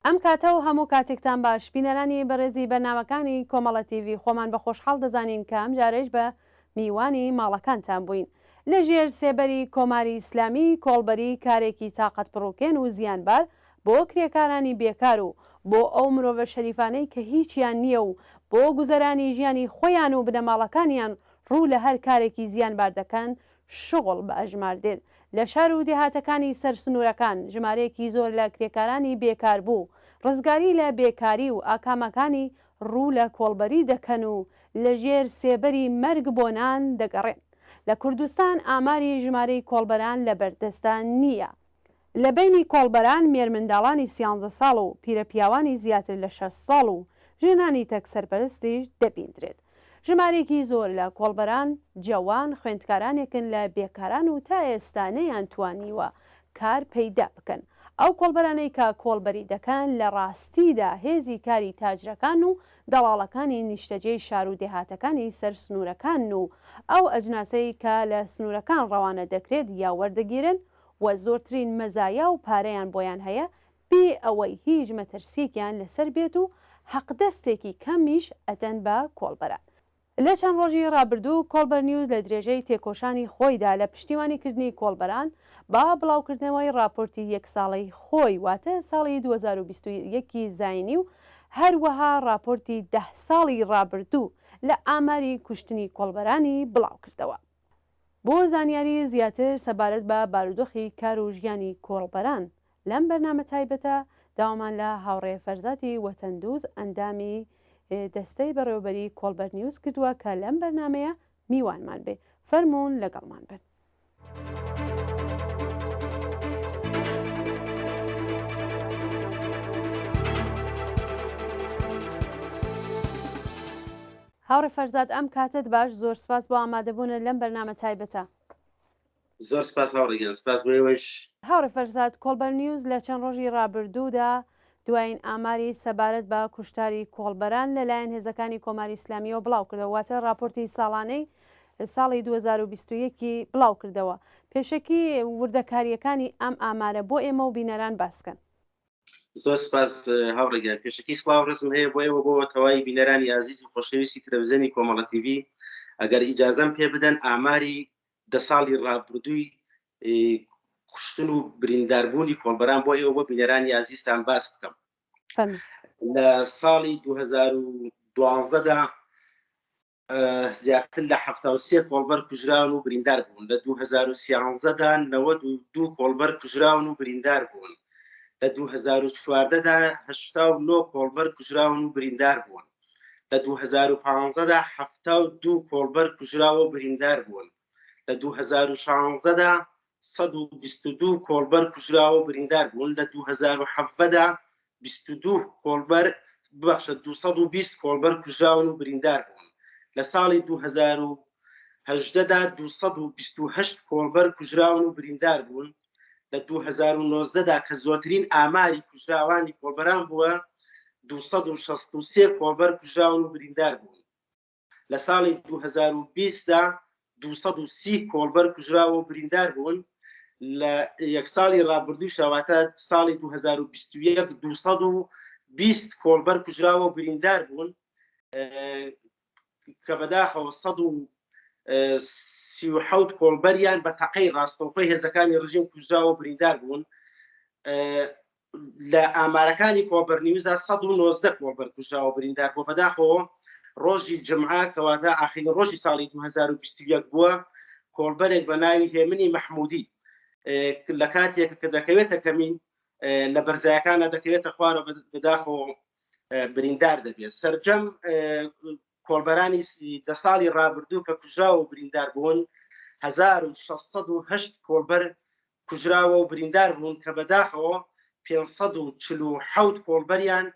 ئەم کاتە و هەموو کاتێکتان باش بینەرانی بەڕێزی بەرنامەکانی کۆمەڵە تیڤی خۆمان بە خۆشحاڵ دەزانین کە ئەمجارەیش بە میوانی ماڵەکانتان بووین. لە ژێر سێبەری کۆماری ئیسلامی کۆڵبەری کارێکی تاقەت پڕوکێن و زیانبار بۆ کرێکارانی بێکار و بۆ ئەو مرۆڤە شەریفانەی کە هیچیان نییە و بۆ گوزەرانی ژیانی خۆیان و بنەماڵەکانیان ڕوو لە هەر کارێکی زیانبار دەکەن شوغڵ بە ئەژمار دێت. لە شار و دێهاتەکانی سەر سنوورەکان ژمارەیەکی زۆر لە کرێکارانی بێکاربوو ڕزگاری لە بێکاری و ئاکامەکانی ڕوو لە کۆڵبەری دەکەن و لە ژێر سێبەری مەرگ بۆ نان دەگەڕێن. لە کوردستان ئاماری ژمارەی کۆڵبەران لە بەردەستدا نییە. لە بەینی کۆڵبەران مێرمنداڵانی سیانزە ساڵ و پیرەپیاوانی زیاتر لە 60 ساڵ و ژنانی تەک سەرپەرستیش دەبیندرێت. ژمارەیەکی زۆر لە کۆڵبەران جەوان خوێندکارانێکن لە بێکاران و تا ئێستا نەیانتوانیوە کار پەیدا بکەن. ئەو کۆڵبەرانەی کە کۆڵبەری دەکەن لە ڕاستیدا هێزی کاری تاجرەکان و دەڵاڵەکانی نیشتەجێی شار و دێهاتەکانی سەر سنوورەکانن و ئەو ئەجناسەی کە لە سنوورەکان ڕەوانە دەکرێت یا وەردەگیرێن و زۆرترین مەزایا و پارەیان بۆیان هەیە بێ ئەوەی هیچ مەترسیەکیان لەسەر بێت و حەقدەستێکی کەمیش ئەدەن بە کۆڵبەران. لە چەند ڕۆژی ڕابردوو کۆڵبەر نیوز لە درێژەی تێکۆشانی خۆیدا لە پشتیوانی کردنی کۆڵبەران بە بڵاوکردنەوەی ڕاپۆرتی یەک ساڵەی خۆی واتە ساڵی 2021 ی زاینی و هەروەها ڕاپۆرتی دە ساڵی ڕابردوو لە ئاماری کوشتنی کۆڵبەرانی بڵاوکردەوە. بۆ زانیاری زیاتر سەبارەت بە بارودۆخی کار و ژیانی کۆڵبەران لەم بەرنامە تایبەتە داوامان لە هاوڕێ فەرزادی وەتەندوز ئەندامی دەستەی بەڕێوەبەری کۆڵبەر نیوز کردووە کە لەم بەرنامەیە میوانمان بێ. فەرموون لەگەڵمان بن. هاوڕێ فەرزاد ئەم کاتەت باش زۆر سپاس بۆ ئامادەبوونت لەم بەرنامە تایبەتە. زۆر سپاس هاوڕێ گیان سپاس بۆ ئێوەش. هاوڕێ فەرزاد، کۆڵبەر نیوز لە چەند ڕۆژی ڕابردوودا دوایین ئاماری سەبارەت بە کوشتاری کۆڵبەران لە لایەن هێزەکانی کۆماری ئیسلامییەوە بڵاو کردەوە، واتە ڕاپۆرتی ساڵانەی ساڵی 2021 ی بڵاو کردەوە. پێشەکی وردەکارییەکانی ئەم ئامارە بۆ ئێمە و بینەران باس کەن. زۆر سپاس هاوڕێ گیان پێشەکی سڵاو ڕێزم هەیە بۆ ئێوە بۆ تەواوی بینەرانی ئازیز و خۆشەویستی تەلەڤزیۆنی کۆمەڵە تیڤی ئەگەر ئیجازەم پێ بدەن ئاماری دە ساڵی ڕابردووی کوشتن و برینداربوونی کۆڵبەران بۆ ئێوە بۆ بینەرانی ئازیزتان باس بکەم لە ساڵی 2012 دا زیاتر لە 73 کۆڵبەر کوژراون و بریندار بوون لە 2013 دا 92 کۆڵبەر کوژراون و بریندار بوون لە 2014 دا 89 کۆڵبەر کوژراون و بریندار بوون لە 2015 دا 72 کۆڵبەر کوژراوە و بریندار بوون لە 2016 دا 122 کۆڵبەر کوژراوە و بریندار بوون لە 2017 دا 22 کۆڵبەر ببەخشە 220 کۆڵبەر کوژراون و بریندار بوون لە ساڵی 2018 دا 228 کۆڵبەر کوژراون و بریندار بوون لە 2019 دا کە زۆرترین ئاماری کوژراوانی کۆڵبەران بووە 263 کۆڵبەر کوژراون و بریندار بوون لە ساڵی 2020 دا 230 کۆڵبەر کوژراوە و بریندار بوون لە یەک ساڵی ڕابردووشدا واتە ساڵی 2021 220 کۆڵبەر کوژراوە و بریندار بوون کە بەداخەوە 137 کۆڵبەریان بە تەقەی ڕاستەوخۆی هێزەکانی ڕژیم کوژراوە و بریندار بوون لە ئامارەکانی کۆڵبەر نیوزدا 119 کۆڵبەر کوژراوە بریندار بووە بەداخەوە ڕۆژی جمعە کەواتە ئاخرین ڕۆژی ساڵی 2021 بووە کۆڵبەرێک بە ناوی هێمنی مەحمودی لە کاتێک کە دەکەوێتە کەمین لە بەرزایەکانە دەکەوێتە خوارە بەداخەوە بریندار دەبێت سرجەم کۆڵبەرانی دە ساڵی ڕابردوو کە کوژراوە و بریندار بوون 1608 کۆڵبەر کوژراوە و بریندار بوون کە بەداخەوە 547 کۆڵبەریان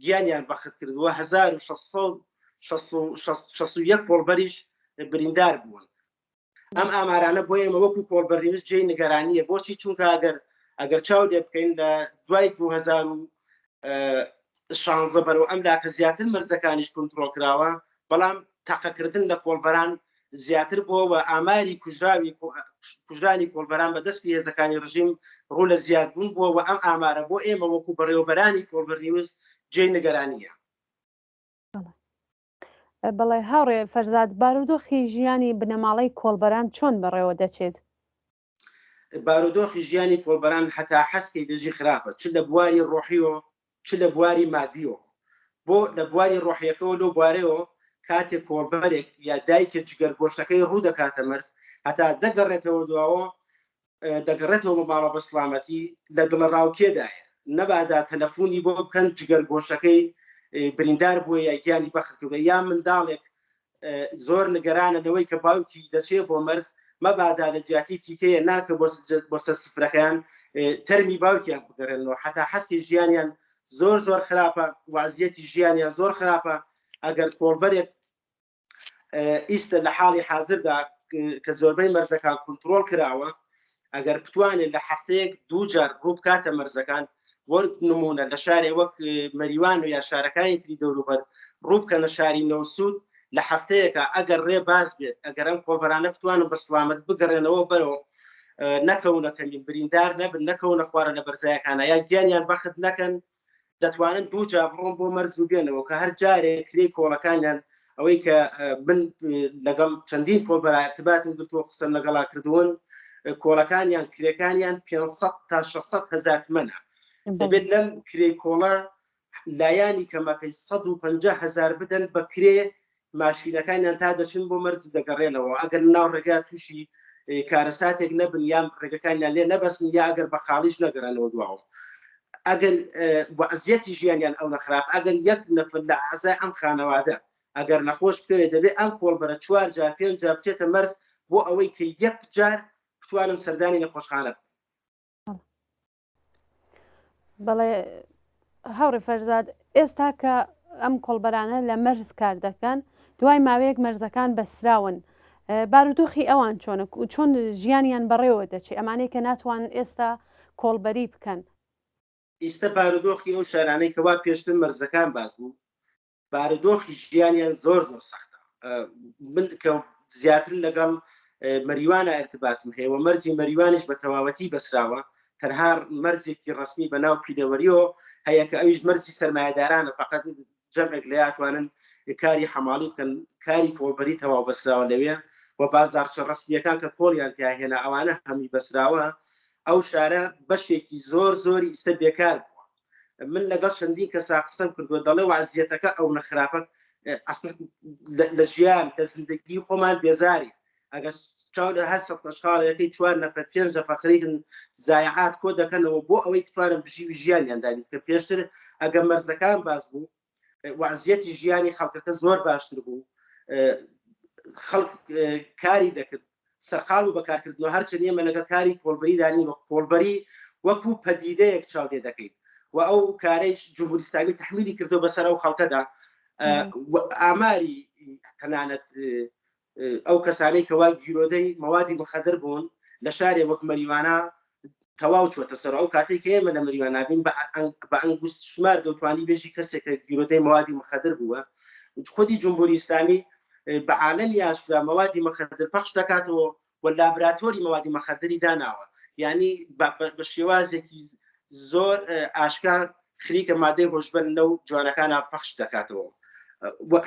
گیانیان بەخت کردووە 1661 کۆڵبەریش بریندار بوون. ئەم ئامارانە بۆ ئێمە وەکو کۆڵبەرنیوز جێی نیگەرانییە بۆچی چونکە ئەگەر ئەگەر چاو لێ بکەین لە دوای 2016 بەرەو ئەم لاکە زیاتر مەرزەکانیش کونترۆڵ کراوە بەڵام تەقەکردن لە کۆڵبەران زیاتر بووە و ئاماری کوژراوی کوژرانی کۆڵبەران بە دەستی هێزەکانی ڕژیم ڕوو لە زیادبوون بووە و ئەم ئامارە بۆ ئێمە وەکو بەڕێوەبەرانی کۆڵبەر نیوز جێی نگەرانییە. بەڵێ هاوڕێ فەرزاد بارودۆخی ژیانی بنەماڵەی کۆڵبەران چۆن بەڕێوە دەچێت؟ بارودۆخی ژیانی کۆڵبەران هەتا حەزکەی بێژی خراپە چ لە بواری ڕۆحیەوە چ لە بواری مادیەوە بۆ لە بواری ڕۆحیەکەەوە لەو بوارەوە کاتێک کۆڵبەرێک یا دایکە جگەر گۆشتەکەی ڕوو دەکاتە مەرز هەتا دەگەڕێتەوە دواوە دەگەڕێتەوە بۆ ماڵە بە سڵامەتی لە دڵە ڕاوکێدایە نەبادا تەلەفۆنی بۆ بکەن جگەر گۆشەکەی بریندار بووە یا گیانی بەخت کردووە یا منداڵێک زۆر نگەرانە لەوەی کە باوکی دەچێ بۆ مەرز مەبادا لە جیاتی تیکەیە ناکە بۆ سەر سفرەکەیان تەرمی باوکیان بگەڕێنەوە حتا حەستی ژیانیان زۆر زۆر خراپە وازیەتی ژیانیان زۆر خراپە ئەگەر کۆڵبەرێک ئیستە لە حاڵی حازردا کە زۆربەی مەرزەکان کنترۆڵ کراوە ئەگەر بتوانێت لە هەفتەیەک دوو جار ڕوو بکاتە مەرزەکان وەک نمونە لە شارێ وەک مەریوان و یا شارەکانی تری دەوروبەر ڕوو بکەنە شاری نەوسود لە هەفتەیەکە ئەگەر ڕێ باز بێت ئەگەر ئەم کۆڵبەرانە بتوانن بە سڵامەت بگەڕێنەوە بەرەوە نەکەونە کەمین بریندار نەبن نەکەونە خوارە لە بەرزایەکانە یا گیانیان بەخت نەکەن دەتوانن دوو جار بڕۆن بۆ مەرز و بێنەوە کە هەر جارێک کرێی کۆڵەکانیان ئەوەی کە من لەگەڵ چەندین کۆڵبەرا ارتباتم گرتووە قسەم لەگەڵا کردوون کۆڵەکانیان کرێکانیان 500 تا 600 هزار تمەنە دەبێت لەم کرێ کۆڵە لایانی کەمەکەی 150 هزار بدەن بە کرێ ماشینەکانیان تا دەچن بۆ مەرز دەگەڕێنەوە ئەگەر ناو ڕێگا تووشی کارەساتێک نەبن یان ڕێگەکانیان لێ نەبەسن یا ئەگەر بە خاڵیش نەگەڕێنەوە دواوە ئەگەر وەزیەتی ژیانیان ئەو نەخراپ ئەگەر یەک نەفر لە ئازای ئەم خانەوادە ئەگەر نەخۆش بکەوێت دەبێت ئەم کۆڵبەرە چوار جار پێنج جار بچێتە مەرز بۆ ئەوەی کە یەک جار بتوانن سەردانی نەخۆشخانە بکەن. بەڵێ هاوڕێ فەرزاد ئێستا کە ئەم کۆڵبەرانە لە مەرز کار دەکەن دوای ماوەیەک مەرزەکان بەسراون بارودۆخی ئەوان چۆنە چۆن ژیانیان بەڕێوە دەچێت ئەمانەی کە ناتوان ئێستا کۆڵبەری بکەن. ئیستە بارودۆخی ئەو شارانەی کەوا پێشتر مەرزەکان باز بوو بارودۆخی ژیانیان زۆر زۆر سەختە من کە زیاتر لەگەڵ مەریوانە ارتباتم هەیە و مەرزی مەریوانیش بە تەواوەتی بەسراوە تەنها مەرزێکی ڕسمی بە ناو پیلەوەریەوە هەیە کە ئەویش مەرزی سەرمایەدارانە فقط جەمێک لە یاتوانن کاری حەماڵی بکەن کاری کۆڵبەری تەواو بەسراوە لەوێ و بازارچە ڕسمیەکان کە کۆڵیان تیاهێنا ئەوانە هەمی بەسراوە ئەو شارە بەشێکی زۆر زۆری ئیستە بێکار بووە من لەگەڵ چەندین کەسا قسەم کردووە دەڵێ وازیەتەکە ئەو نەخراپە لە ژیان کە زندگی خۆمان بێزاری ئەگەر چاو لە هەر سەد چوار نەفەر پێنج نەفەر خەریکن زایعات کۆ دەکەنەوە بۆ ئەوەی بتوانن بژیوی ژیانیان دابین کە پێشتر ئەگەر مەرزەکان باز بوو وازیەتی ژیانی خەڵکەکە زۆر باشتر بوو خەڵک کاری دەکرد سەرقاڵ و بەکارکردنەوە هەرچەند ئێمە لەگەڵ کاری کۆڵبەری دانین وەک کۆڵبەری وەکو پەدیدەیەک چاودێ دەکەین و ئەو کارەیش جمهوری ئیسلامی تحمیلی کردو بەسەر ئەو خەڵکەدا ئاماری تەنانەت ئەو کەسانەی کەوا گیرۆدەی مەوادی مخدر بوون لە شارێ وەک مەریوانە تەواو چوەتە سەر ئەو کاتێک کە ئێمە لە مەریوان نابین بە ئەنگوست شمار دەتوانی بێژی کەسێک کە گیرۆدەی مەوادی مخدر بووە خودی جمهوری ئیسلامی بە عالەمی ئاشکرا مەوادی مخدر پەخش دەکاتەوە و لابراتۆری مەوادی مخدری داناوە یعنی بە شێوازێکی زۆر ئاشکا خریکە مادەی هۆشبەر لەو جوانەکانە پەخش دەکاتەوە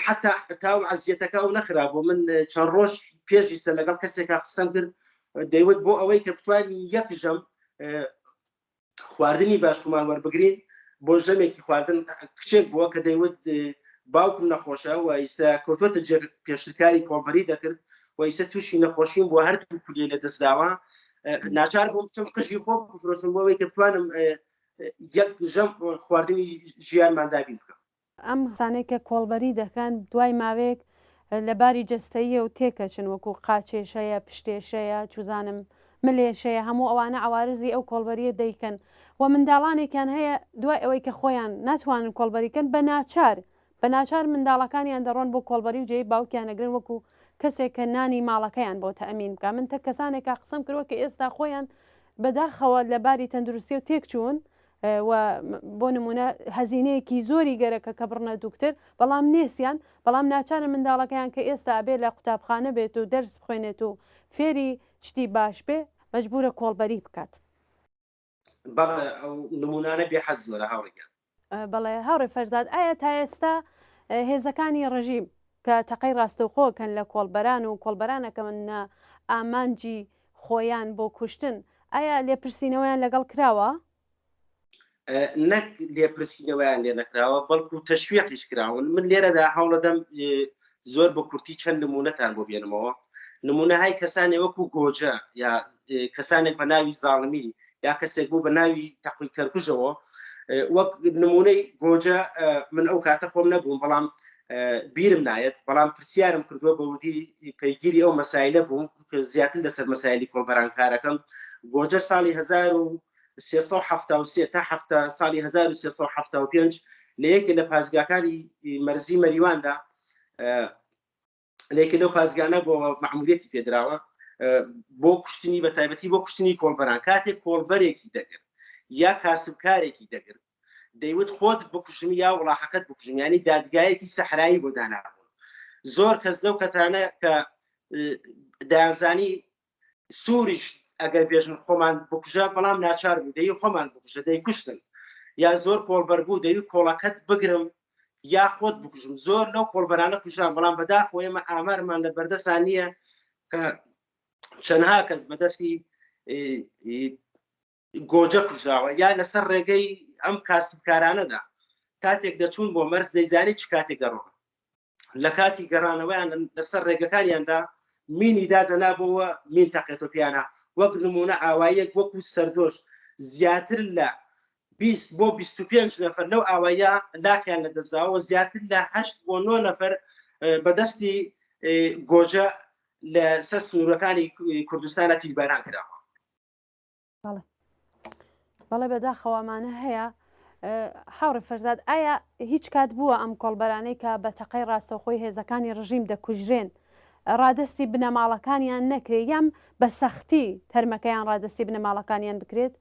حتا تا و عزیەتەکە و نەخرا بۆ من چەند ڕۆژ پێشی سەر لەگەڵ کەسێکا قسەم کرد دەیوت بۆ ئەوەی کە بتوانین یەک ژەم خواردنی باشمان وەربگرین بۆ ژەمێکی خواردن کچێک بووە کە دەیوت باوکم نەخۆشە و ئیستا کەوتۆتە جێ پێشترکاری کۆڵبەری دەکرد و ئیستا تووشی نەخۆشیم بووە هەردوو کولیە لە دەستداوە ناچار بووم بچم قژی خۆم بفرۆشم بۆ ئەوەی کە بتوانم یەک ژەم خواردنی ژیانمان دابین بکەم. ئەم کەسانەی کە کۆڵبەری دەکەن دوای ماوەیەک لە باری جەستەییەوە تێکەچن وەکو قاچێشەیە، پشتێشەیە، چوزانم ملێشەیە هەموو ئەوانە عەوارزی ئەو کۆڵبەرییە دەیکەن و منداڵانێکیان هەیە دوای ئەوەی کە خۆیان ناتوانن کۆڵبەری کەن بە ناچار بە ناچار منداڵەکانیان دەڕۆن بۆ کۆڵبەری و جێی باوکیان ئەگرن وەکو کەسێک کە نانی ماڵەکەیان بۆ تەئمین بکا من تەک کەسانێکا قسەم کردوە کە ئێستا خۆیان بەداخەوە لە باری تەندروستیەوە تێکچوون. و بۆ نمونە هەزینەیەکی زۆری گەرەکە کە بڕنە دوکتر بەڵام نێسیان بەڵام ناچارن منداڵەکەیان کە ئێستا ئەبێ لە قوتابخانە بێت و دەرس بخوێنێت و فێری شتی باش بێ مەجبورە کۆڵبەری بکات. بەڵێ ئەو نمونانە بێ حەد زۆرە هاوڕێ گیان. بەڵێ هاوڕێ فەرزاد ئایا تا ئێستا هێزەکانی ڕژیم کە تەقەی ڕاستەوخۆ کەن لە کۆڵبەران و کۆڵبەران ئەکەنە ئامانجی خۆیان بۆ کوشتن ئایا لێپرسینەوەیان لەگەڵ کراوە؟ نەک لێپرسینەوەیان لێ نەکراوە بەڵکو تەشویقیش کراون من لێرەدا هەوڵەدەم زۆر بە کورتی چەند نمونەتان بۆ بێنمەوە نمونە های کەسانێ وەکو گۆجە یا کەسانێک بە ناوی زاڵمی یا کەسێک بوو بە ناوی تەقوی کەرکوژەوە وەک نمونەی گۆجە من ئەو کاتە خۆم نەبووم بەڵام بیرم نایەت بەڵام پرسیارم کردووە بە وردی پەیگیری ئەو مەسایلە بووم زیاتر لەسەر مەسایلی کۆڵبەران کارەکەم گۆجە ساڵی 1373 تا هەفتە ساڵی 1375 لە یەکێ لە پاسگاکانی مەرزی مەریواندا لە یەکێ لەو پاسگانە بۆ مەعموریەتی پێدراوە بۆ کوشتنی بە تایبەتی بۆ کوشتنی کۆڵبەران کاتێک کۆڵبەرێکی دەگرت یا کاسبکارێکی دەگرت دەیوت خۆت بکوژم یا وڵاخەکەت بکوژم ینی دادگایەکی سەحرایی بۆ دانابوون زۆر کەس لەو کەتانە کە دەیانزانی سووریش ئەگەر بێژن خۆمان بکوژە بەڵام ناچار بوو دەی خۆمان بکوژە دەی کوشتن یا زۆر کۆڵبەر بوو دەوی کۆڵەکەت بگرم یا خۆت بکوژم زۆر لەو کۆڵبەرانە کوژران بەڵام بەداخەوە ئێمە ئامارمان لە بەردەسان نییە کە چەندها کەس بەدەستی گۆجە کوژراوە یا لەسەر ڕێگەی ئەم کاسبکارانەدا کاتێک دەچوون بۆ مەرز دەیزانی چ کاتێک دەڕۆن لە کاتی گەڕانەوەیان لەسەر ڕێگەکانیاندا مینی دادەنابەوە مین تەقێتۆ پیانە وەک نمونە ئاواییەک وەکو سەردۆش زیاتر لە 20 بۆ 25 نەفەر لەو ئاوایە لاقیان لە دەستداوە زیاتر لە 8 بۆ 9 نەفەر بەدەستی گۆجە لە سەر سنوورەکانی کوردستانە تیرباران کراوە. بەڵێ بەڵێ بەداخەوە ئەمانە هەیە هاوڕێ فەرزاد ئایا هیچ کات بووە ئەم کۆڵبەرانەی کە بە تەقەی ڕاستەوخۆی هێزەکانی ڕژیم دەکوژرێن ڕادستی بنەماڵەکانیان نەکرێت یان بە سەختی تەرمەکەیان ڕادستی بنەماڵەکانیان بکرێت؟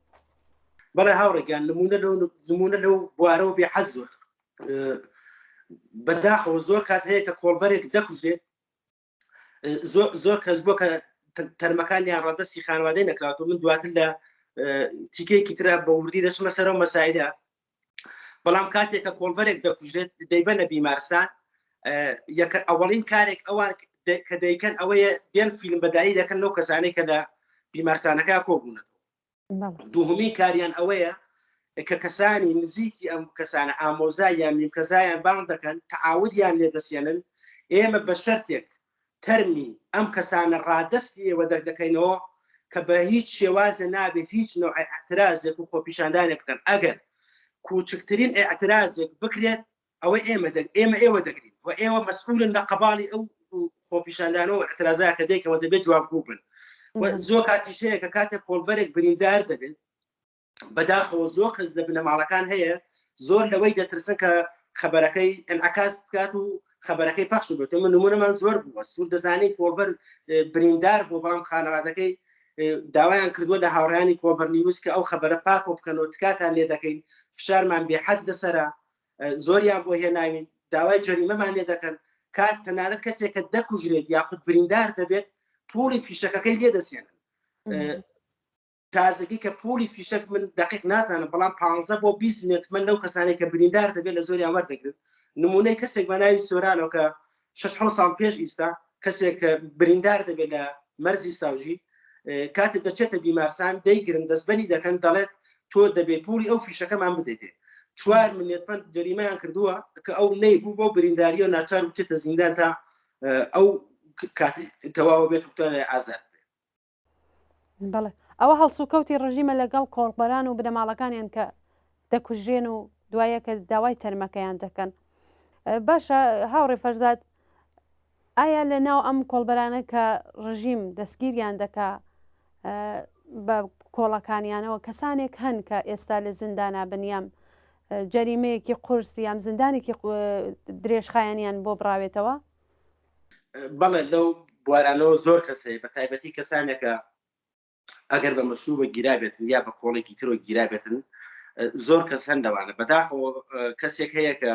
بەڵێ هاوڕێگیان نمونە لەو نمونە لەو بوارەوە بێ حەز زۆر بەداخەوە زۆر کات هەیە کە کۆڵبەرێک دەکوژرێت زۆر کەس بۆ کە تەرمەکانیان ڕادستی خانوادەی نەکرات و من دواتر لە تیکەیەکی ترە بە وردی دەچمە سەرەوە مەسایلە بەڵام کاتێک کە کۆڵبەرێک دەکوژرێت دەیبەنە بیمارستان یەکە ئەوەڵین کارێک ئەوان کە دەیکەن ئەوەیە دێن فیلم بەداری دەکەن لەو کەسانەی کە لە بیمارستانەکە کۆبوونەتەوە دووهمین کاریان ئەوەیە کە کەسانی نزیکی ئەم کەسانە ئامۆزا یان میمکەزایان بانگ دەکەن تەعاودیان لێ دەسێنن ئێمە بە شەرتێک تەرمی ئەم کەسانە ڕادەستی ئێوە دەردەکەینەوە کە بە هیچ شێوازە نابێت هیچ نوع اعترازێک و خۆپیشاندانێک بکەن ئەگەر کوچکترین اعترازێک بکرێت ئەوە ئێمە دەگ ئێمە ئێوە دەگرین و ئێوە مەسئولن لە قەباڵی ئەو خۆپیشاندانەوە اعترازە کە دەیکەوە دەبێت جوابگو بن و زۆر کاتیش هەیە کە کاتێک کۆڵبەرێک بریندار دەبێت بەداخەوە زۆر کەس لە بنەماڵەکان هەیە زۆر لەوەی دەترسن کە خەبەرەکەی انعکاس بکات و خەبەرەکەی پەخش بێت من نمونەمان زۆر بووە سوور دەزانین کۆڵبەر بریندار بۆ بەڵام خانەوادەکەی داوایان کردووە لە هاوڕیانی کۆڵبەر نیوز کە ئەو خەبەرە پاکۆ بکەنەوە تکاتان لێ دەکەین فشارمان بێ حەد لەسەرە زۆریان بۆ هێناوین داوای جەریمەمان لێ دەکەن کات تەنانەت کەسێک کە دەکوژرێت یاخود بریندار دەبێت پوڵی فیشەکەکەی لێ دەسێنن تازگی کە پوڵی فیشەک من دقیق نازانم بەڵام 15 بۆ 20 نێت من لەو کەسانێک کە بریندار دەبێت لە زۆریان وەردەگرن نمونەی کەسێک بە ناوی سۆرانەوە کە 6 ساڵ پێش ئیستا کەسێک بریندار دەبێت لە مەرزی ساوجی کاتێک دەچێتە بیمارسان دەیگرن دەستبەری دەکەن دەڵێت تۆ دەبێت پوڵی ئەو فیشەکەمان بدەیتێ چوار منێتمەند جەریمەیان کردووە کە ئەو نەیبوو بۆ برینداریە و ناچار بچێتە زیندان تا ئەو کاتی تەواوە بێت و بتوانێت ئازاد بێت. بەڵێ ئەوە هەڵسوکەوتی ڕژیمە لەگەڵ کۆڵبەران و بنەماڵەکانیان کە دەکوژرێن و دوایە کە داوای تەرمەکەیان دەکەن باشە هاوڕێ فەرزاد ئایا لە ناو ئەم کۆڵبەرانە کە ڕژیم دەستگیریان دەکا بە کۆڵەکانیانەوە کەسانێک هەن کە ئێستا لە زیندانا بن یان جەریمەیەکی قورس یان زیندانێکی درێژخایەنیان بۆ بڕاوێتەوە؟ بەڵێ لەو بوارانەوە زۆر کەس هەیە بە تایبەتی کەسانێکە ئەگەر بە مەشروبە گیرابێتن یا بە کۆڵێکی ترۆ گیرابێتن. زۆر کەس هەن لەوانە بەداخەوە کەسێک هەیە کە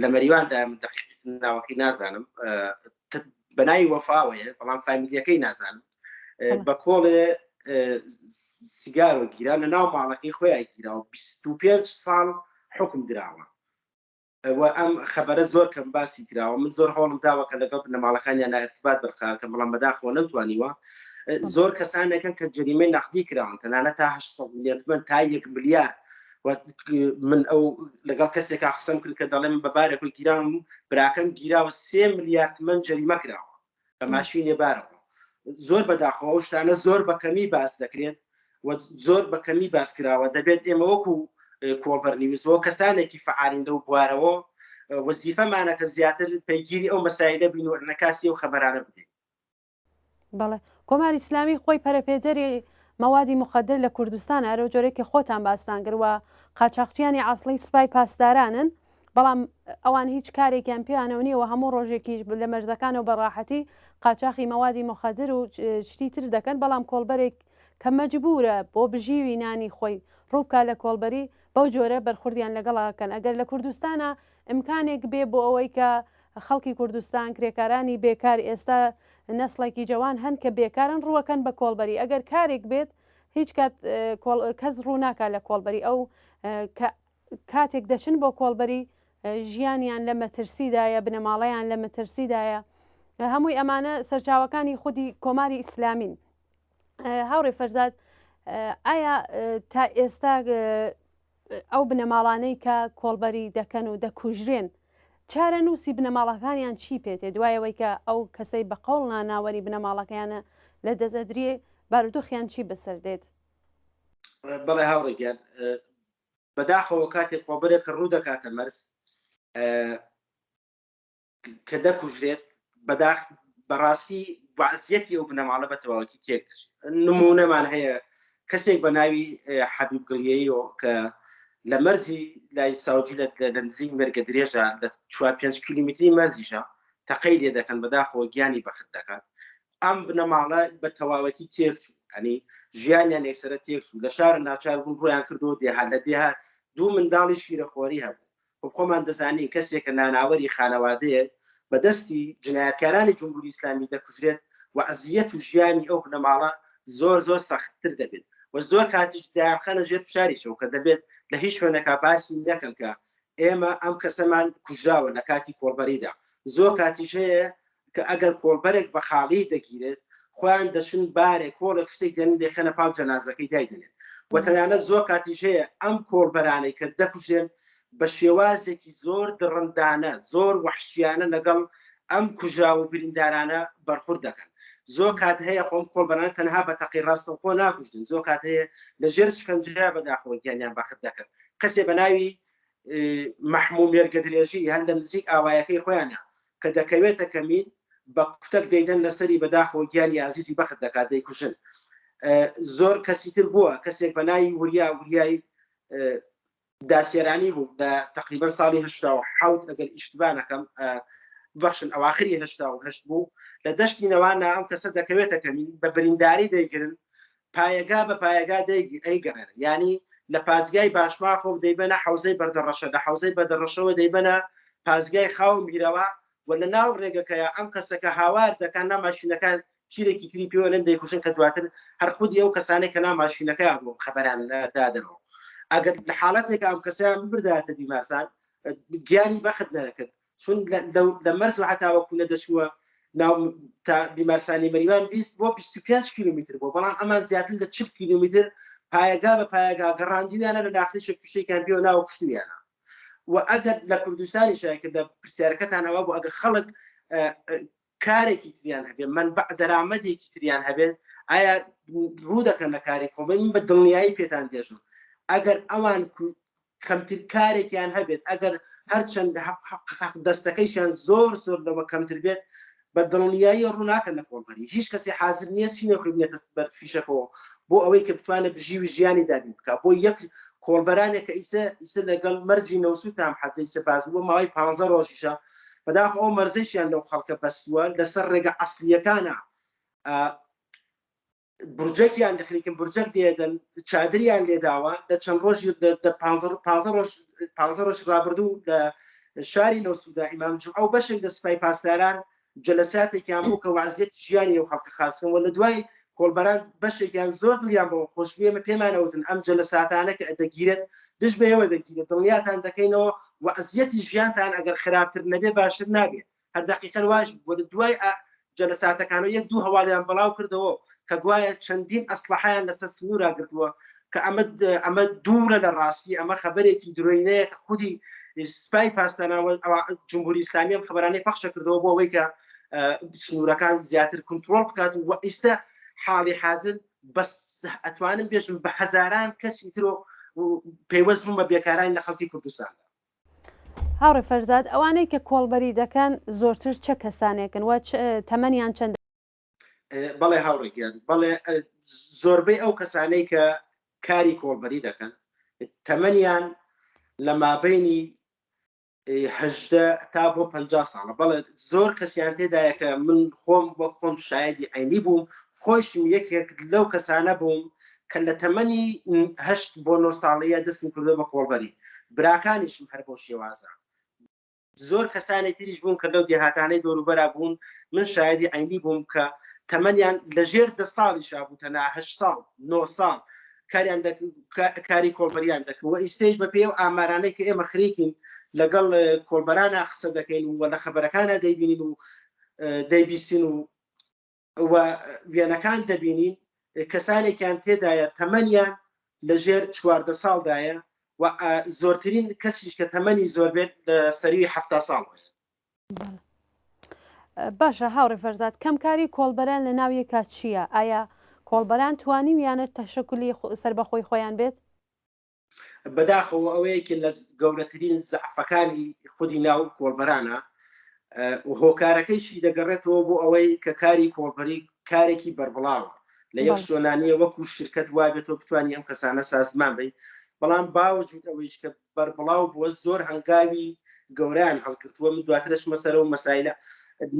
لە مەریواندا من دەقیق ناوەکەی نازانم بەناوی وەفاوەیە بەڵام فامیلیەکەی نازانم بە کۆڵێ سیگارۆ گیرا لە ناو ماڵەکەی خۆیان گیراوە 25 ساڵ حکم دراوە و ئەم خەبەرە زۆر کەم باسی کراوە من زۆر هەوڵم داوە کە لەگەڵ بنەماڵەکانیان ارتباط بەرقەرار کەم بەڵام بەداخەوە نەمتوانیوە زۆر کەسانێکن کە جەریمەی نەقدی کراون تەنانەت تا 800 ملیۆن تمەن تا 1 ملیار من ئەو لەگەڵ کەسێکا قسەم کرد کە دەڵێم بە بارێک و گیرام براکەم گیراوە سێ ملیار تمەن جەریمە کراوە بە ماشینێ بارەوە زۆر بەداخەوە ئەو شتانە زۆر بە کەمی باس دەکرێت و زۆر بە کەمی باس کراوە دەبێت ئێمە وەکو کۆڵبەر نیوز وە کەسانێکی فعالین لەو بوارەوە وەزیفەمانە کە زیاتر پەیگیری ئەو مەسایلە بین و ئەنەکاسی ئەو خەبەرانە بدەین. بەڵێ کۆماری ئیسلامی خۆی پەرەپێدەری مەوادی موخەدر لە کوردستانە هەرەو جۆرەی کە خۆتان باستان کرد و قاچاخچیانی عەسڵی سپای پاسدارانن بەڵام ئەوان هیچ کارێکیان پێیانەوە نییە و هەموو ڕۆژێکیش لە مەرزەکانەوە بە ڕاحەتی قاچاخی مەوادی موخەدر و شتی تر دەکەن بەڵام کۆڵبەرێک کە مەجبورە بۆ بژیوی نانی خۆی ڕووبکا لە کۆڵبەری بەو جۆرە بەرخوردیان لەگەڵا کەن ئەگەر لە کوردستانا ئیمکانێک بێ بۆ ئەوەی کە خەڵکی کوردستان کرێکارانی بێکار ئێستا نەسڵێکی جەوان هەن کە بێکارن ڕووەکەن بە کۆڵبەری ئەگەر کارێک بێت هیچ کات کەس ڕوو ناکا لە کۆڵبەری ئەو کە کاتێک دەچن بۆ کۆڵبەری ژیانیان لە مەترسیدایە بنەماڵەیان لە مەترسیدایە هەمووی ئەمانە سەرچاوەکانی خودی کۆماری ئیسلامین هاوڕێ فەرزاد ئایا تا ئێستا ئەو بنەماڵانەی کە کۆڵبەری دەکەن و دەکوژرێن چارەنووسی بنەماڵەکانیان چی پێتێ دوای ئەوەی کە ئەو کەسەی بە قەوڵ ناناوەری بنەماڵەکەیانە لە دەست ئەدرێ بارودۆخیان چی بەسەر دێت؟ بەڵێ هاوڕێ گیان بەداخەوە کاتێک کۆڵبەرێک کە ڕوو دەکاتە مەرز کە دەکوژرێت بەداخ بەڕاستی وەزعیەتی ئەو بنەماڵە بە تەواوەتی تێک دەچێت نمونەمان هەیە کەسێک بە ناوی حەبیب گڵیەیەوە کە لە مەرزی لای ساوجی لە نزیک مێرگە درێژە لە 4 5 کیلومتری مەرزیشە تەقەی لێ دەکەن بەداخەوە گیانی بەخت دەکات ئەم بنەماڵە بە تەواوەتی تێکچوو ئەنی ژیانیان یەکسرە تێکچوو لە شار ناچار بوون ڕۆیان کردو دێهات لە دێهات دوو منداڵی شیرەخۆری هەبوو خۆ خۆمان دەزانین کەسێک کە ناناوەری خانەوادەیەک بە دەستی جنایەتکارانی جمهوری ئیسلامی دەکوژرێت و ئەزیەت و ژیانی ئەو بنەماڵە زۆر زۆر سەختتر دەبێت و زۆر کاتیش دەیانخەنە ژێر فشاریشەوە کە دەبێت لە هیچ شوێنەکە باسی نەکەن کە ئێمە ئەم کەسەمان کوژراوە لە کاتی کۆڵبەریدا زۆر کاتیش هەیە کە ئەگەر کۆڵبەرێک بە خاڵی دەگیرێت خۆیان دەچن بارێک کۆڵێک شتێک دێنن دەیخەنە پاڵ جەنازەکەی دایدەنێن و تەنانەت زۆر کاتیش هەیە ئەم کۆڵبەرانەی کە دەکوژرێن بە شێوازێکی زۆر دڕندانە زۆر وەحشیانە لەگەڵ ئەم کوژراو و بریندارانە بەرخورد دەکەن زۆر کات هەیە خۆم کۆڵبەران تەنها بە تەقی ڕاستەوخۆ ناکوژن زۆر کات هەیە لە ژێر شکەنجەیا بەداخەوە گیانیان بەخت دەکەن کەسێ بە ناوی مەحموو مێرگەدرێژی هەر لە نزیک ئاوایەکەی خۆیانە کە دەکەوێتە کەمین بە کوتەک دەیدەن لەسەری بەداخەوە گیانی ئازیزی بەخت دەکات دەیکوژن زۆر کەسی تر بووە کەسێک بە ناوی وریا وریای داسێرانی بوو لە تقریبا ساڵی 1970 ئەگەر ئیشتبا نەکەم بەخشن ئەواخری 1970 بوو لە دەشتی نەوانە ئەم کەسە دەکەوێتە کەمین بە برینداری دەیگرن پایەگا بە پایەگا دەیگەڕێنن یانی لە پاسگای باشماخەوە دەیبەنە حەوزەی بەردەڕەشە لە حەوزەی بەردەڕەشەوە دەیبەنە پاسگای خاو میرەوە و لە ناو ڕێگەکەیا ئەم کەسەکە هاوار دەکات نا ماشینەکە تیرێکی تری پێوە نەن دەیکوژن کە دواتر هەر خودی ئەو کەسانێک کە نا ماشینەکە بوو خەبەران دادەنەوە ئەگەر لە حاڵەتێک ئەم کەسیان ببردایەتە بیمارستان گیانی بەخت نەدەکرد چون لە مەرز و هەتاوەکو نەدەچووە ناو تا بیمارستانی مەریوان 20 بۆ 25 کیلومتر بوو بەڵام ئەمان زیاتر لە 40 کیلومتر پایەگا بە پایەگا گەڕاندویانە لە داخلیش فشێکیان پێوە ناوە کوشتویانە و ئەگەر لە کوردستانی شایکردە پرسیارەکەتانەوە بۆ ئەگەر خەڵک کارێکی تریان هەبێت مەنبەع دەرامەتێکی تریان هەبێت ئایا ڕوو دەکەن لە کاری کۆڵبەری من بە دڵنیایی پێتان دێژم ئەگەر ئەوان کەمتر کارێکیان هەبێت ئەگەر هەرچەند حەق دەستەکەیشیان زۆر زۆر لەوە کەمتر بێت بە دڵنیایی ڕوو ناکەن لە کۆڵبەری هیچ کەسی حاضر نییە سینە خۆی بنێتە بەر فیشەکەوە بۆ ئەوەی کە بتوانێت بژیوی ژیانی دابین بکات بۆ یەک کۆڵبەرانێک کە ئیسە ئیسە لەگەڵ مەرزی نەوسوود تام حەتە ئیسە باز بووە ماوەی پانزە ڕۆژیشە بەداخ ئەو مەرزەیشیان لەو خەڵکە بەستووە لەسەر ڕێگە ئەسلیەکانە. برجەکیان دەخریکن برجەک دێدەن چادریان لێداوە لە چەند ڕۆژی لە ڕۆژ پ ڕۆژ ڕابردوو لە شاری نەوسودا ئیمام جومعە و بەشێک لە سپای پاسداران جەلەساتێکیان بوو کە وازیەتی ژیانی ئەو خەڵکە خاسکەن و لە دوای کۆڵبەران بەشێکیان زۆر دڵیان بەوە خۆش بوو ئێمە پێمانەوتن ئەم جەلەساتانە کە دەگیرێت دژ بە ئێوە دەگیرێت دڵنیاتان دەکەینەوە وەزیەتی ژیانتان ئەگەر خراپتر نەبێ باشتر نابێت هەر دەقیقەن واش بوو لە دوای جەلەساتەکانەوە یەک دوو هەواڵیان بەڵاو کردەوە کە گوایە چەندین ئەسلحیان لەسەر سنوورا گرتووە کە ئەمە ئەمە دوورە لە ڕاستی ئەمە خەبەرێکی درۆینەیە کە خودی سپای پاسداران جمهوری ئیسلامی ئەم خەبەرانەی پەخشە کردەوە بۆ ئەوەی کە سنوورەکان زیاتر کنترۆڵ بکات و ئیستا حاڵی حاضر بەس ئەتوانم بێژم بە هەزاران کەسی تر و پەیوەست بوون بە بێکارانی لە خەڵکی کوردستان. هاوڕێ فەرزاد، ئەوانەی کە کۆڵبەری دەکەن زۆرتر چە کەسانێکن و تەمەنیان چەندە؟ بەڵێ هاوڕێ گیان، بەڵێ زۆربەی ئەو کەسانەی کە کاری کۆڵبەری دەکەن تەمەنیان لە مابینی 18 تا بۆ 50 ساڵە بەڵێ زۆر کەسیان تێدایە کە من خۆم وەک خۆم شایدی عینی بووم خۆشم یەکێک لەو کەسانە بووم کە لە تەمەنی هەشت بۆ نۆ ساڵیە دەستم کردو بە کۆڵبەری براکانیشم هەر بۆ شێوازە زۆر کەسانی تریش بوون کە لەو دێهاتانەی دەوروبەرا بوون من شایدی عینی بووم کە تەمەنیان لە ژێر دە ساڵی شابوو تەنها هەشت ساڵ نۆ ساڵ کاریان کاری کۆڵبەریان دەکرد و ئیستەیش بە پێی ئەو ئامارانەی کە ئێمە خریکین لەگەڵ کۆڵبەرانە قسە دەکەین و لە خەبەرەکانە دەیبینین و دەیبیستین و و وێنەکان دەبینین کەسانێکیان تێدایە تەمەنیان لە ژێر 14 ساڵدایە و زۆرترین کەسیش کە تەمەنی زۆر بێت لە سەروی ه ساڵ باشە هاوڕێ فەرزاد کەمکاری کۆڵبەران لە ناو یەکا چییە؟ ئایا کۆڵبەران توانیویانە تەشەکولی سەربەخۆی خۆیان بێت؟ بەداخەوە ئەوە یەکێ لە گەورەترین زەعفەکانی خودی ناو کۆڵبەرانە و هۆکارەکەیشی دەگەڕێتەوە بۆ ئەوەی کە کاری کۆڵبەری کارێکی بەربڵاوە لە یەک شۆنانیە وەکو شرکت وابێت تۆ بتانی ئەم کەسانە سازمان بی بەڵام باوجود ئەوەیش کە بەربڵاو بووە زۆر هەنگاوی گەوریان هەڵگرتووە من دواترشمە سەرەوە مەسایلە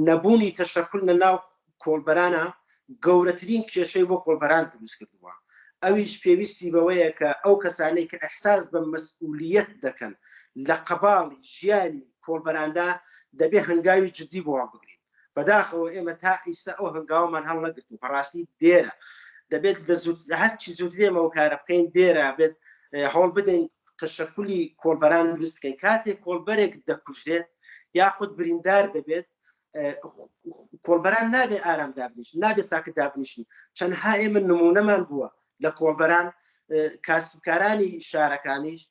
نەبوونی تەشەکول لە ناو کۆڵبەرانە گەورەترین کێشەی بۆ کۆڵبەران دروست کردووە ئەویش پێویستی بەوەیە کە ئەو کەسانەی کە ئەحساس بە مەسئولیت دەکەن لە قەباڵی ژیانی کۆڵبەراندا دەبێ هەنگاوی جدی بۆ هەڵبگرین بەداخەوە ئێمە تا ئیستا ئەو هەنگاومان هەڵنەگرتوو بەڕاستی دێرە دەبێت لە زوو هەرچی زووتر ئێمە ئەو کارە بکەین دێرە بێت هەوڵ بدەین تەشەکولی کۆڵبەران دروست بکەین کاتێک کۆڵبەرێک دەکوژرێت یاخود بریندار دەبێت کۆڵبەران نابێ ئارام دابنیشن نابێ ساکت دابنیشن چەندها ئێمە نمونەمان بووە لە کۆڵبەران کاسبکارانی شارەکانیش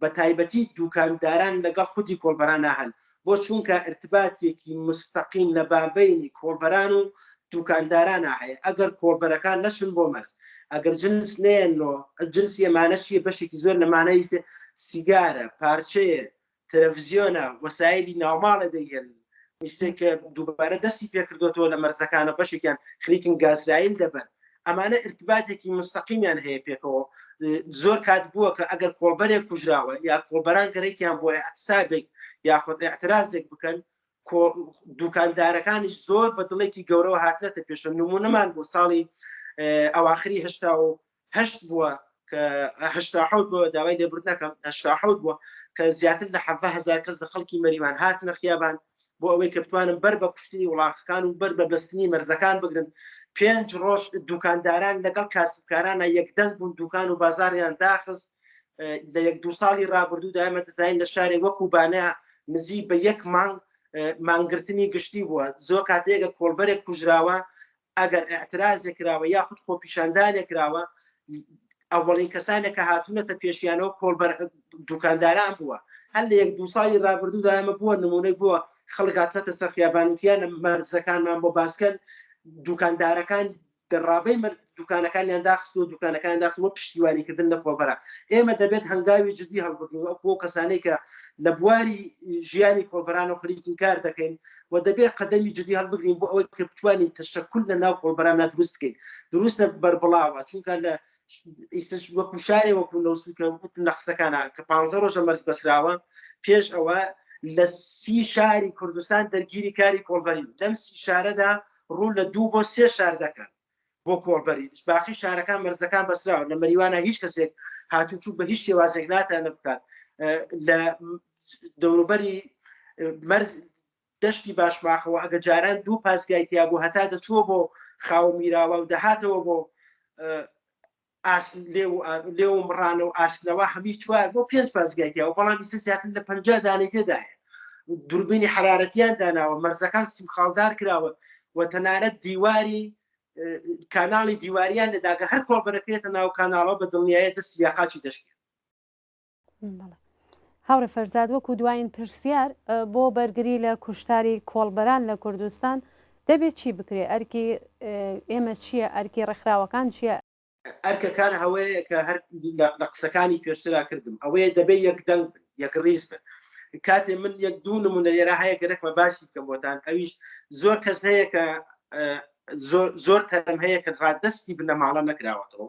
بە تایبەتی دوکانداران لەگەڵ خودی کۆڵبەران هەن بۆ چونکە ارتباتێکی مستەقیم لە بابینی کۆڵبەران و دوکاندارانە هەیە ئەگەر کۆڵبەرەکان نەشن بۆ مەرز ئەگەر جنس نێنەوە جنسی ئەمانە چیە بەشێکی زۆر لەمانەی سیگارە پارچەیە تەلەفزیۆنە وەسایلی ناوماڵە دەیهێنن ئیستێک کە دووبارە دەستی پێکردوێتەوە لە مەرزەکانە بەشێکیان خریکن گازرایل دەبن ئەمانە ارتباتێکی مستەقیمیان هەیە پێکەوە زۆر کات بووە کە ئەگەر کۆڵبەرێک کوژراوە یا کۆڵبەران گەرەکیان بۆ اعتصابێک یاخود اعترازێک بکەن دوکاندارەکانی زۆر بە دڵێکی گەورەوە هاتنەتە پێشە نمونەمان بۆ ساڵی ئەواخری هشتا و هەشت بووە کە 87 بووە داوای لێبوردن نەکەم 87 بووە کە زیاتر لە 17 هزار کەس لە خەڵکی مەریوان هاتنە خیابان بۆ ئەوەی کە بتوانن بەر بە کوشتنی وڵاخەکان و بەر بە بەستنی مەرزەکان بگرن پێنج ڕۆژ دوکانداران لەگەڵ کاسبکارانە یەکدەنگ بوون دوکان و بازاریان داخست لە یەک دوو ساڵی ڕابردوو دایمە دەزانین لە شارێک وەکو بانە نزیک بە یەک مانگ مانگرتنی گشتی بووە زۆر کاتێکە کۆڵبەرێک کوژراوە ئەگەر ئیعترازێک کراوە یاخود خۆپیشاندانێک کراوە ئەوەڵین کەسانێک کە هاتوونەتە پێشیانەوە کۆڵبەر دوکانداران بووە هەر لە یەک دوو ساڵی رابردوودا ئەمە بووە نمونەی بووە خەڵک هاتنەتە سەر خیابان وتیانە مەرزەکانمان بۆ باسکەن دوکاندارەکان دەڕابەی مر دوکانەکانیان داخست و دوکانەکان داخست بۆ پشتیوانیکردن لە کۆڵبەرە ئێمە دەبێت هەنگاوی جدی هەڵبگرین وەک بۆ کەسانێک کە لە بواری ژیانی کۆڵبەران و خەریکین کار دەکەین و دەبێت قەدەمی جدی هەڵبگرین بۆ ئەوەی کە بتوانین تەشەکول لە ناو کۆڵبەراندا دروست بکەین دروستە بەربڵاوە چونکە لە ئیستش وەکو شارێ وەکو نەوسود کە وتم لە قسەکانە کە پ ڕۆژە مەرز بەسراوە پێش ئەوە لە سی شاری کوردستان دەرگیری کاری کۆڵبەری لەم سی شارەدا ڕوو لە دوو بۆ سێ شار دەکەن. بۆ کۆڵبەری باقی شارەکان مەرزەکان بەسراوە لە مەریوانە هیچ کەسێک هاتوچوو بە هیچ شێوازێک ناتانە بکات لە دەوروبەری مەرز دەشتی باشماخەوە ئەگە جاران دوو پاسگای تیا بوو هەتا دەچووە بۆ خاوە میراڵە و دەهاتەوە بۆ لێو و مڕانە و ئاسنەوە هەمی چوار بۆ پێنج پاسگای تیا بەڵام ئیستا زیاتر لە 50 دانەی تێدایە دوربینی حرارەتیان داناوە مەرزەکان سیمخاڵدار کراوە و تەنانەت دیواری کاناڵی دیواریان لەداگە هەر کۆڵبەرەکەیەتە ناو کاناڵەوە بە دڵنیایە دەستی یاقاچی دەشکێت. هاوڕێ فەرزاد وەکو دوایین پرسیار بۆ بەرگری لە کوشتاری کۆڵبەران لە کوردستان دەبێت چی بکرێ ئەرکی ئێمە چییە ئەرکی ڕێکخراوەکان چییە؟ ئەرکەکان ئەوەیە کە هەر لە قسەکانی پێشترا کردم ئەوەیە دەبێت یەک دەنگ بن یەک ڕیز بن کاتێ من یەک دوو نمونە لێرە هەیە گەرەکمە باسی بکەم بۆتان ئەویش زۆر کەس هەیە کە زۆر تەرم هەیە کە ڕادەستی بنەماڵە نەکراوەتەوە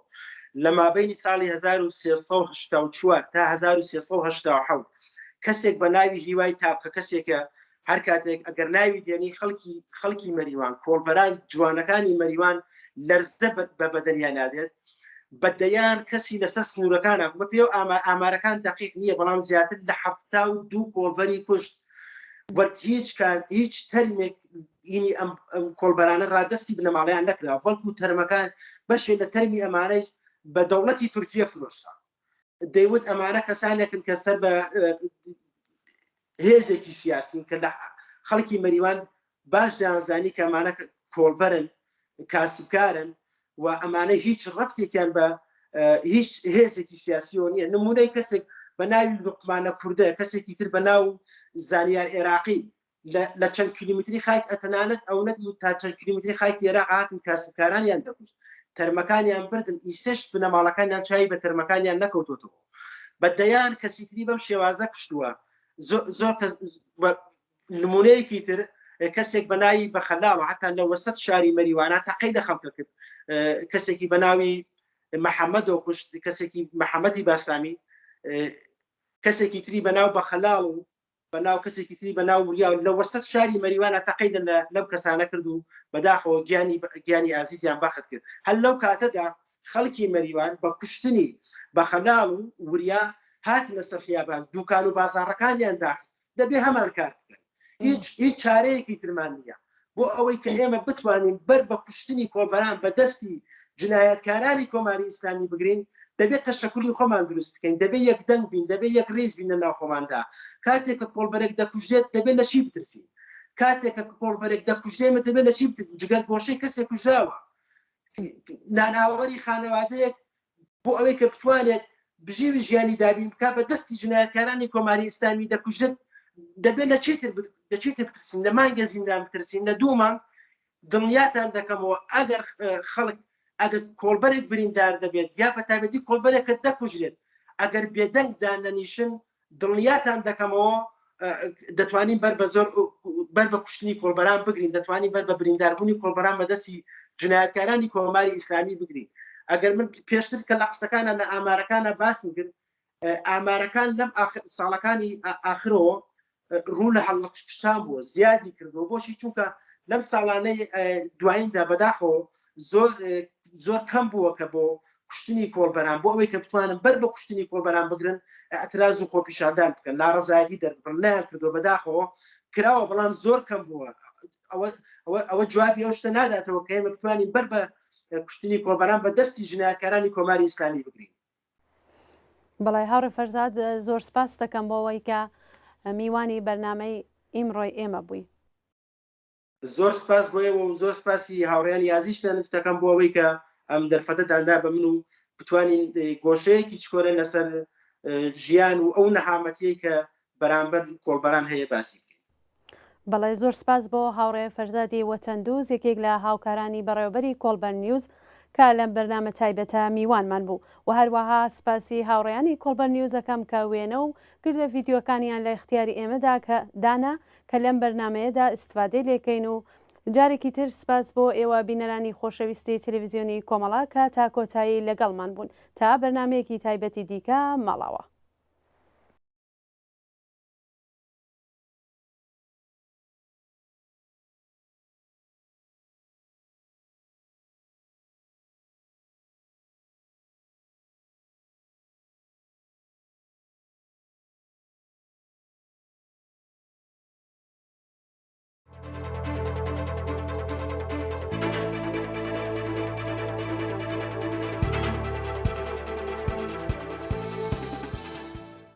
لە مابینی ساڵی 1384 تا 1387 کەسێک بە ناوی هیوای تاپکە کەسێکە هەر کاتێک ئەگەر ناوی دێنی خەڵکی خەڵکی مەریوان کۆڵبەران جوانەکانی مەریوان لەرزە بە بەدەنیان نادێت بە دەیان کەسی لەسەر سنوورەکانە بە پێ و ئامارەکان دقیق نییە بەڵام زیاتر لە 72 کۆڵبەری کوشت وەرد هیچ کات هیچ تەرمێک ینی ئەم کۆڵبەرانە ڕادستی بنەماڵیان نەکرا بەڵکو تەرمەکان بەشێ لە تەرمی ئەمانەی بە دەوڵەتی تورکیە فرۆشرا دەیوت ئەمانە کەسانێکن کە سەر بە هێزێکی سیاسین کە لە خەڵکی مەریوان باش دەیانزانی کە ئەمانە کۆڵبەرن کاسبکارن و ئەمانە هیچ ڕەبتێکیان بە هیچ هێزێکی سیاسیەوە نییە نمونەی کەسێک بە ناوی لوقمانە کوردە کەسێکی تر بە ناو زانیار عێراقی لە چەند کیلومتری خاک ئەتەنانەت ئەو نەبوو تا چەند کیلومتری خاکی عێراق هاتن کاسبکارانیان دەکوشت تەرمەکانیان بردن ئیسەش بنەماڵەکانیان چای بە تەرمەکانیان نەکەوتۆتەوە بە دەیان کەسی تری بەم شێوازە کوشتووە زۆر کەس نمونەیەکی تر کەسێک بە ناوی بەخەلاوە حتا لە وەسەت شاری مەریوانە تەقەی لە خەڵکە کرد کەسێکی بە ناوی محەممەدەوە کوشت کەسێکی محەممەدی باسامی کەسێکی تری بە ناو بەخەلاڵ و بە ناو کەسێکی تری بە ناو وریا لە وەسەت شاری مەریوانە تەقەی لە لەم کەسانە کرد و بەداخەوە گیانی گیانی ئازیزیان بەخت کرد هەر لەو کاتەدا خەڵکی مەریوان بە کوشتنی بەخەلاڵ و وریا هاتنە سەر خیابان دوکان و بازاڕەکانیان داخست دەبێ هەمان کار بکەن هیچ هیچ چارەیەکی ترمان نییە بۆ ئەوەی کە ئێمە بتوانین بەر بە کوشتنی کۆڵبەران بە دەستی جنایەتکارانی کۆماری ئیسلامی بگرین دەبێت تەشەکولی خۆمان دروست بکەین دەبێت یەک دەنگ بین دەبێت یەک ڕیز بین لە ناو خۆماندا کاتێک کە کۆڵبەرێک دەکوژرێت دەبێت لە چی بترسین کاتێک کە کۆڵبەرێک دەکوژرێت ئێمە دەبێت لە چی بترسین جگەر گۆشەی کەسێک کوژراوە ناناوەری خانەوادەیەک بۆ ئەوەی کە بتوانێت بژێوی ژیانی دابین بکات بە دەستی جنایەتکارانی کۆماری ئیسلامی دەکوژرێت دەبێت لە چیتر لە چیتر بترسین لە مانگە زیندان بترسین لە دوو مانگ دڵنیاتان دەکەمەوە ئەگەر خەڵک ئەگەر کۆڵبەرێک بریندار دەبێت یا بە تایبەتی کۆڵبەرێک کە دەکوژرێت ئەگەر بێدەنگ دانەنیشن دڵنیاتان دەکەمەوە دەتوانین بەر بە زۆر بەر بە کوشتنی کۆڵبەران بگرین دەتوانین بەر بە برینداربوونی کۆڵبەران بەدەستی جنایەتکارانی کۆماری ئیسلامی بگرین ئەگەر من پێشتر کە لە قسەکانە لە ئامارەکانە باسم کرد ئامارەکان لەم ساڵەکانی ئاخرەوە ڕوو لە هەڵکشان بووە زیادی کردووە بۆچی چونکە لەم ساڵانەی دواییندا بەداخەوە زۆر زۆر کەم بووە کە بۆ کوشتنی کۆڵبەران بۆ ئەوەی کە بتوانن بەر بە کوشتنی کۆڵبەران بگرن ئەتراز و خۆپیشاندان بکەن ناڕەزایەتی دەربڕن نیان کردووە بەداخەوە کراوە بەڵام زۆر کەم بووە ئەوە ئەوە جوابی ئەو شتە ناداتەوە کە ئێمە بتوانین بەر بە کوشتنی کۆڵبەران بە دەستی جنایەتکارانی کۆماری ئیسلامی بگرین. بەڵێ هاوڕێ فەرزاد زۆر سپاست دەکەم بۆ ئەوەی کە میوانی بەرنامەی ئیمڕۆی ئێمە بووی. زۆر سپاس بۆ ئێوە و زۆر سپاسی هاوڕێیانی ئازیزتان دەکەم بۆ ئەوەی کە ئەم دەرفەتەتان دا بە من و بتوانین گۆشەیەکی چکۆلە لەسەر ژیان و ئەو نەهامەتیەی کە بەرامبەر کۆڵبەران هەیە باسی بکەین. بەڵێ زۆر سپاس بۆ هاوڕێ فەرزادی وەتەندوز یەکێک لە هاوکارانی بەڕێوەبەری کۆڵبەر نیوز کە لەم بەرنامە تایبەتە میوانمان بوو و هەروەها سپاسی هاوڕێیانی کۆڵبەر نیوز ئەکەم کە وێنە و گرتە ڤیدیۆکانیان لە ئیختیاری ئێمەدا کە دانا کە لەم بەرنامەیەدا ئیستفادەی لێکەین و جارێکی تر سپاس بۆ ئێوە بینەرانی خۆشەویستی تەلەڤیزیۆنی کۆمەڵە کە تا کۆتایی لەگەڵمان بوون تا بەرنامەیەکی تایبەتی دیکە ماڵاوا.